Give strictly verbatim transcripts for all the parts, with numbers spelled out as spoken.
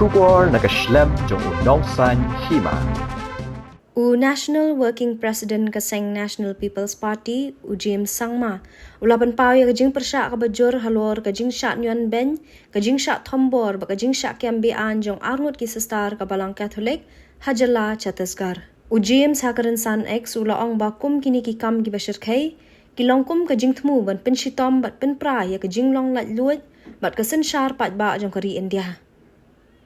Khubor na ka shlem jong u nongsaiñ hima. U National Working President ka seng National People's Party, u James Sangma, u la pynpaw ïa ka jingpyrshah kaba jur halor ka jingshah ñion beiñ, ka jingshah thombor bad ka jingshah kem be-aiñ jong arngut ki sister ka Balang Katholik ha jylla Chhattisgarh. U James ha ka rynsan X u la ong ba kum kine ki kam kiba shyrkhei ki long kum ka jingthmu ban pynshitom bad pynpra ïa ka jinglong laitluid bad ka synshar paidbah jong ka ri India.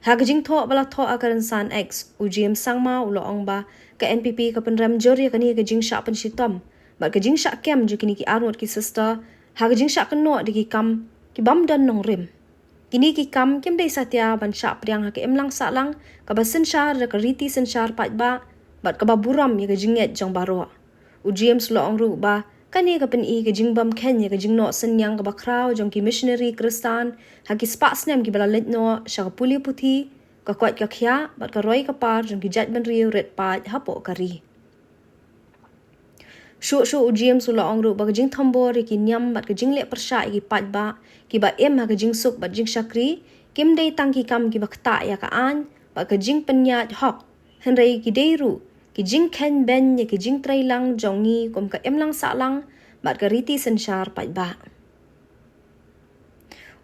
Ha ka jingthoh ba la thoh ha ka rynsan X, u James Sangma u la ong ba ka N P P ka pynrem jur ïa kane ka jingshah pynshitom bad ka jingshah kem jong kine ki arngut ki sister ha ka jingshah kynnoh da ki kam ki bym don nongrim. Kine ki kam kim dei satia ban shah pdiang ha ka imlang sahlang kaba synshar da ka riti synshar paidbah bad kaba burom ïa ka jingngeit jong baroh. U James u la ong ruh ba kane ka pyni ka jingbymkheiñ ïa ka jingnoh synñiang kaba khraw jong ki missionary Khristan ha ki spah snem kiba la leit noh sha ka pule puthi, ka koit ka khiah bad ka roi ka par jong ki jaitbynriew rit paid hapoh ka ri. Shuh shuh u James u la ong ruh ba ka jingthombor ïa ki niam bad ka jingleh pyrshah ïa ki paidbah kiba im ha ka jingsuk bad jingshakri kim dei tang ki kam kiba ktah ïa ka aiñ bad ka jingpynïaid hok, hynrei ki dei ruh ki jingkheiñ beiñ ïa ki jingtreilang jong ngi kum ka imlang sahlang bad ka riti synshar paidbah.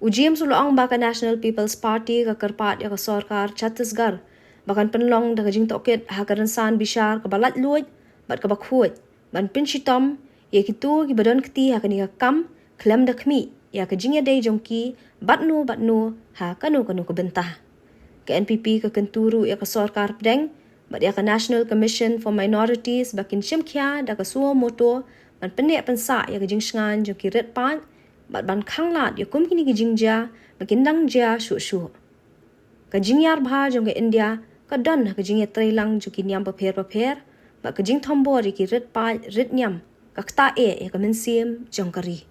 U James u la ong ba ka National People's Party ka kyrpad ïa ka sorkar Chhattisgarh ba kan pynlong da ka jingtohkit ha ka rynsan bishar kaba laitluid bad kaba khuid ban pynshitom ïa kito kiba don kti ha kane ka kam khlem da khmih ïa ka jingïadei jong ki bad no bad no ha kano kano ka bynta. Ka N P P ka kyntu ruh ïa ka sorkar pdeng bad ïa ka National Commission for Minorities ba kin shim khia da ka suo moto ban pynneh pynsah ïa ka jingshngaiñ jong ki rit paid bad ban khanglad ïa kum kine ki jingjia ba kin dang jia shuh shuh. Ka jingïar bha jong ka India ka don ha ka jingïatreilang jong ki niam bapher bapher bad ka jingthombor ïa ki rit paid rit niam ka ktah eh ïa ka mynsiem jong ka ri.